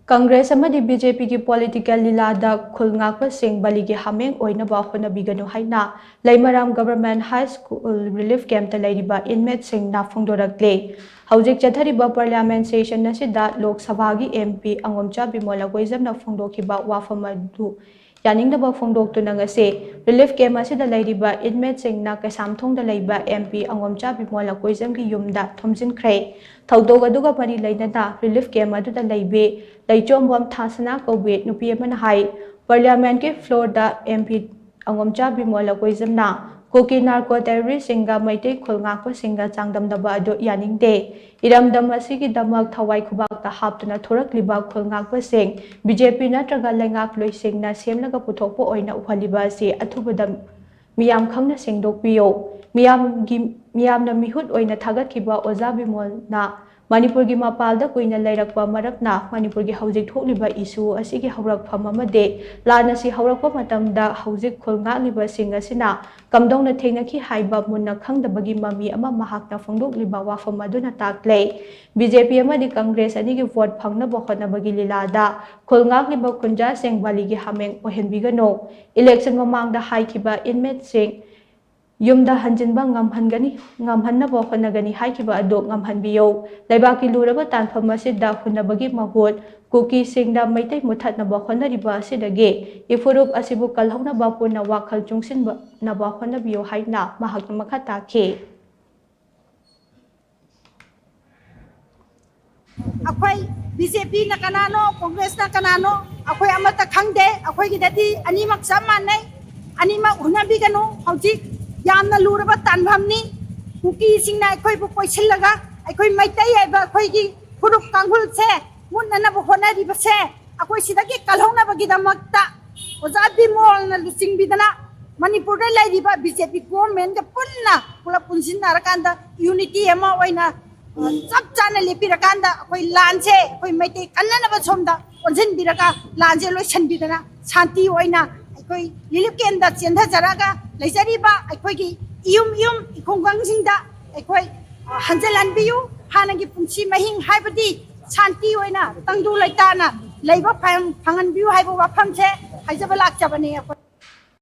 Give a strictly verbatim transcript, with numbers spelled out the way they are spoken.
ꯀꯪꯒ꯭ꯔꯦꯁ ꯑꯃꯗꯤ B J ꯄꯤꯒꯤ political ꯂꯤꯂꯥꯗ ꯈꯨꯜ ꯉꯥꯛꯄꯁꯤꯡ ꯕꯂꯤꯒꯤ ꯍꯥꯃꯦꯡ ꯑꯣꯏꯅꯕ ꯍꯣꯠꯅꯕꯤꯒꯅꯨ ꯍꯥꯏꯅ ꯂꯩꯃꯔꯥꯝ ꯒꯚꯔꯟꯃꯦꯟꯠ ꯍꯥꯏ ꯁ꯭ꯀꯨꯜ ꯔꯤꯂꯤꯐ ꯀꯦꯝꯞꯇ ꯂꯩꯔꯤꯕ ꯏꯟꯃꯦꯠꯁꯤꯡꯅ ꯐꯣꯡꯗꯣꯔꯛꯂꯤ꯫ ꯍꯧꯖꯤꯛ ꯆꯠꯊꯔꯤꯕ ꯄꯥꯔꯂꯤꯌꯥꯃꯦꯟꯠ ꯁꯦꯁꯟ ꯑꯁꯤꯗ ꯂꯣꯛ ꯁꯚꯥꯒꯤ ꯑꯦꯝ ꯄꯤ ꯑꯉꯣꯝꯆꯥ ꯕꯤꯃꯣꯜ ꯂꯀꯣꯏꯖꯝꯅ ꯐꯣꯡꯗꯣꯛꯈꯤꯕ ꯋꯥꯐꯝ ꯑꯗꯨ ꯌꯥꯅꯤꯡꯗꯕ ꯐꯣꯡꯗꯣꯛꯇꯨꯅ ꯉꯁꯤ ꯔꯤꯂꯤꯐ ꯀꯦꯝꯞ ꯑꯁꯤꯗ ꯂꯩꯔꯤꯕ ꯏꯟꯃꯦꯠꯁꯤꯡꯅ ꯀꯩꯁꯥꯝꯊꯣꯡꯗ ꯂꯩꯕ ꯑꯦꯝ ꯄꯤ ꯑꯉꯣꯝꯆꯥ ꯕꯤꯃꯣꯜ ꯂꯀꯣꯏꯖꯝꯒꯤ ꯌꯨꯝꯗ ꯊꯣꯝꯖꯤꯟꯈ꯭ꯔꯦ꯫ ꯊꯧꯗꯣꯛ ꯑꯗꯨꯒ ꯃꯔꯤ ꯂꯩꯅꯅ ꯔꯤꯂꯤꯐ ꯀꯦꯝꯞ ꯑꯗꯨꯗ ꯂꯩꯕꯤ ꯂꯩꯆꯣꯝꯕꯝ ꯊꯥꯁꯅꯥ ꯀꯧꯕꯤ ꯅꯨꯄꯤ ꯑꯃꯅ ꯍꯥꯏ, ꯄꯥꯔꯂꯤꯌꯥꯃꯦꯟꯠꯀꯤ ꯐ꯭ꯂꯣꯔꯗ ꯑꯦꯝ ꯄꯤ ꯑꯉꯣꯝꯆꯥ ꯕꯤꯃꯣꯜ ꯂꯀꯣꯏꯖꯝꯅ ꯀꯨꯀꯤ ꯅꯥꯔꯀꯣ ꯇꯦꯔꯣꯔꯤꯁ꯭ꯠꯁꯤꯡꯒ ꯃꯩꯇꯩ ꯈꯨꯜ ꯉꯥꯛꯄꯁꯤꯡꯒ ꯆꯥꯡꯗꯝꯅꯕ ꯑꯗꯨ ꯌꯥꯅꯤꯡꯗꯦ꯫ ꯏꯔꯝꯗꯝ ꯑꯁꯤꯒꯤꯗꯃꯛ ꯊꯋꯥꯏ ꯈꯨꯕꯥꯛꯇ ꯍꯥꯞꯇꯨꯅ ꯊꯣꯔꯛꯂꯤꯕ ꯈꯨꯜ ꯉꯥꯛꯄꯁꯤꯡ ꯕꯤ ꯖꯦ ꯄꯤ ꯅꯠꯇ꯭ꯔꯒ ꯂꯩꯉꯥꯛꯂꯣꯏꯁꯤꯡꯅ ꯁꯦꯝꯂꯒ ꯄꯨꯊꯣꯛꯄ ꯑꯣꯏꯅ ꯎꯍꯜꯂꯤꯕ ꯑꯁꯤ ꯑꯊꯨꯕꯗ ꯃꯤꯌꯥꯝ ꯈꯪꯅ ꯁꯦꯡꯗꯣꯛꯄꯤꯌꯨ꯫ ꯃꯤꯌꯥꯝꯒꯤ, ꯃꯤꯌꯥꯝꯅ ꯃꯤꯍꯨꯠ ꯑꯣꯏꯅ ꯊꯥꯒꯠꯈꯤꯕ ꯑꯣꯖꯥ ꯕꯤꯃꯣꯜꯅ ꯃꯅꯤꯄꯨꯔꯒꯤ ꯃꯄꯥꯜꯗ ꯀꯨꯏꯅ ꯂꯩꯔꯛꯄ ꯃꯔꯝꯅ ꯃꯅꯤꯄꯨꯔꯒꯤ ꯍꯧꯖꯤꯛ ꯊꯣꯛꯂꯤꯕ ꯏꯁꯨ ꯑꯁꯤꯒꯤ ꯍꯧꯔꯛꯐꯝ ꯑꯃꯗꯤ ꯂꯥꯟ ꯑꯁꯤ ꯍꯧꯔꯛꯄ ꯃꯇꯝꯗ ꯍꯧꯖꯤꯛ ꯈꯨꯜ ꯉꯥꯛꯂꯤꯕꯁꯤꯡ ꯑꯁꯤꯅ ꯀꯝꯗꯧꯅ ꯊꯦꯡꯅꯈꯤ ꯍꯥꯏꯕ ꯃꯨꯟꯅ ꯈꯪꯗꯕꯒꯤ ꯃꯃꯤ ꯑꯃ ꯃꯍꯥꯛꯅ ꯐꯣꯡꯗꯣꯛꯂꯤꯕ ꯋꯥꯐꯝ ꯑꯗꯨꯅ ꯇꯥꯛꯂꯦ꯫ ꯕꯤ ꯖꯦ ꯄꯤ ꯑꯃꯗꯤ ꯀꯪꯒ꯭ꯔꯦꯁ ꯑꯅꯤꯒꯤ ꯚꯣꯠ ꯐꯪꯅꯕ ꯍꯣꯠꯅꯕꯒꯤ ꯂꯤꯂꯥꯗ ꯈꯨꯜ ꯉꯥꯛꯂꯤꯕ ꯈꯨꯟꯖꯥꯁꯤꯡ ꯕꯂꯤꯒꯤ ꯍꯥꯃꯦꯡ ꯑꯣꯏꯍꯟꯕꯤꯒꯅꯨ꯫ ꯏꯂꯦꯛꯁꯟ ꯃꯃꯥꯡꯗ ꯍꯥꯏꯈꯤꯕ ꯏꯟꯃꯦꯠꯁꯤꯡ ꯌꯨꯝꯗ ꯍꯟꯖꯤꯟꯕ ꯉꯝꯍꯟꯒꯅꯤ, ꯉꯝꯍꯟꯅꯕ ꯍꯣꯠꯅꯒꯅꯤ ꯍꯥꯏꯈꯤꯕ ꯑꯗꯨ ꯉꯝꯍꯟꯕꯤꯌꯨ꯫ ꯂꯩꯕꯥꯛꯀꯤ ꯂꯨꯔꯕ ꯇꯥꯟꯐꯝ ꯑꯁꯤꯗ ꯍꯨꯟꯅꯕꯒꯤ ꯃꯍꯨꯠ ꯀꯨꯀꯤꯁꯤꯡꯗ ꯃꯩꯇꯩ ꯃꯨꯠꯊꯠꯅꯕ ꯍꯣꯠꯅꯔꯤꯕ ꯑꯁꯤꯗꯒꯤ ꯏꯐꯨꯔꯨꯞ ꯑꯁꯤꯕꯨ ꯀꯜꯍꯧꯅꯕ ꯄꯨꯟꯅ ꯋꯥꯈꯜ ꯆꯨꯡꯁꯤꯟꯅꯕ ꯍꯣꯠꯅꯕꯤꯌꯨ ꯍꯥꯏꯅ ꯃꯍꯥꯛꯅ ꯃꯈꯥ ꯇꯥꯈꯤ꯫ ꯑꯩꯈꯣꯏ ꯕꯤ ꯖꯦ ꯄꯤꯅ ꯀꯅꯥꯅꯣ, ꯀꯣꯡꯒ꯭ꯔꯦꯁꯅ ꯀꯅꯥꯅꯣ, ꯑꯩꯈꯣꯏ ꯑꯃꯠꯇ ꯈꯪꯗꯦ꯫ ꯑꯩꯈꯣꯏꯒꯤꯗꯗꯤ ꯑꯅꯤꯃꯛ ꯆꯞ ꯃꯥꯟꯅꯩ, ꯑꯅꯤꯃꯛ ꯍꯨꯟꯅꯕꯤꯒꯅꯨ꯫ ꯍꯧꯖꯤꯛ ꯌꯥꯝꯅ ꯂꯨꯔꯕ ꯇꯥꯟꯐꯝꯅꯤ꯫ ꯀꯨꯀꯤꯁꯤꯡꯅ ꯑꯩꯈꯣꯏꯕꯨ ꯀꯣꯏꯁꯤꯜꯂꯒ ꯑꯩꯈꯣꯏ ꯃꯩꯇꯩ ꯍꯥꯏꯕ ꯑꯩꯈꯣꯏꯒꯤ ꯐꯨꯔꯨꯞ ꯀꯥꯡꯈꯨꯜꯁꯦ ꯃꯨꯠꯅꯅꯕ ꯍꯣꯠꯅꯔꯤꯕꯁꯦ ꯑꯩꯈꯣꯏ ꯁꯤꯗꯒꯤ ꯀꯜꯍꯧꯅꯕꯒꯤꯗꯃꯛꯇ ꯑꯣꯖꯥ ꯕꯤꯃꯣꯜꯅ ꯂꯨꯆꯤꯡꯕꯤꯗꯅ ꯃꯅꯤꯄꯨꯔꯗ ꯂꯩꯔꯤꯕ ꯕꯤ ꯖꯦ ꯄꯤ ꯒꯣꯚꯔꯟꯃꯦꯟꯠꯒ ꯄꯨꯟꯅ ꯄꯨꯂꯞ ꯄꯨꯟꯁꯤꯟꯅꯔꯀꯥꯟꯗ ꯌꯨꯅꯤꯇꯤ ꯑꯃ ꯑꯣꯏꯅ, ꯑ, ꯆꯞ ꯆꯥꯅ ꯂꯦꯞꯄꯤꯔꯀꯥꯟꯗ ꯑꯩꯈꯣꯏ ꯂꯥꯟꯁꯦ ꯑꯩꯈꯣꯏ ꯃꯩꯇꯩ ꯀꯟꯅꯅꯕ ꯁꯣꯝꯗ ꯑꯣꯟꯁꯤꯟꯕꯤꯔꯒ ꯂꯥꯟꯁꯦ ꯂꯣꯏꯁꯤꯟꯕꯤꯗꯅ ꯁꯥꯟꯇꯤ ꯑꯣꯏꯅ ꯑꯩꯈꯣꯏ ꯔꯤꯂꯤꯐ ꯀꯦꯝꯞꯇ ꯆꯦꯟꯊꯖꯔꯒ ꯂꯩꯖꯔꯤꯕ ꯑꯩꯈꯣꯏꯒꯤ ꯏꯌꯨꯝ ꯏꯌꯨꯝ ꯏꯈꯨꯡꯒꯪꯁꯤꯡꯗ ꯑꯩꯈꯣꯏ, ꯑ, ꯍꯟꯖꯤꯜꯍꯟꯕꯤꯌꯨ꯫ ꯍꯥꯟꯅꯒꯤ ꯄꯨꯟꯁꯤ ꯃꯍꯤꯡ ꯍꯥꯏꯕꯗꯤ ꯁꯥꯟꯇꯤ ꯑꯣꯏꯅ ꯇꯪꯗꯨ ꯂꯩꯇꯥꯅ ꯂꯩꯕ ꯐꯪ- ꯐꯪꯍꯟꯕꯤꯌꯨ ꯍꯥꯏꯕ ꯋꯥꯐꯝꯁꯦ ꯍꯥꯏꯖꯕ ꯂꯥꯛꯆꯕꯅꯤ ꯑꯩꯈꯣꯏ꯫